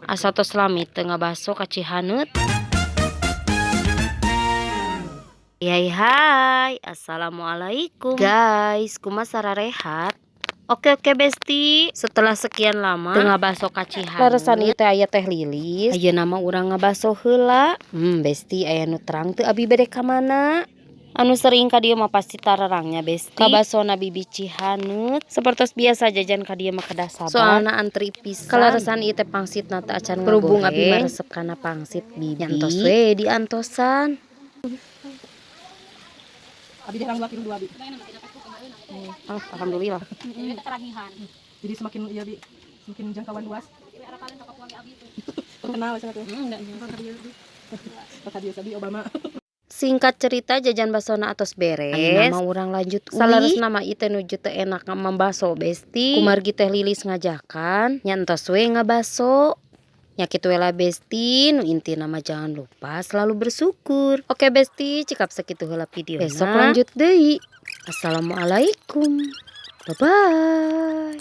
Asa tos lami teu ngabaso ka Cihaneut. Hai hai, assalamualaikum guys, kumaha sararehat? Oke oke besti, setelah sekian lama teu ngabaso ka Cihaneut. Leresan ieu teh aya Teh Lilis, ayeuna mah urang ngabaso heula. Besti, aya nu terang teu abi bade ka mana? Anu sering ka dieu mah pasti tarerang nya, besti. Ka basona Bibi Cihaneut. Sapertos biasa, jajan ka dieu mah kedah sabar. Soalna antri pisan. Kaleresan ieu teh pangsitna teh acan. Berhubung abi mah resep kana pangsit Bibi. Nya entos we diantosan. Abi dihalang 2 kilo 2 abi. Oh, alhamdulillah. Jadi semakin iya bi, semakin jangkauan luas. Terkenal sana tuh. Kata dia Abi Obama. Singkat cerita, jajan basona atos beres. Ayeuna mah urang lanjut uih. Saleresna mah ieu teh nuju teu enak mambaso, besti. Kumargi Teh Lilis ngajakan, nya entos we ngabaso. Nya kitu we lah, besti, nu intina mah jangan lupa selalu bersyukur. Oke besti, cekap sakitu heula videona. Besok lanjut deui. Assalamualaikum. Bye bye.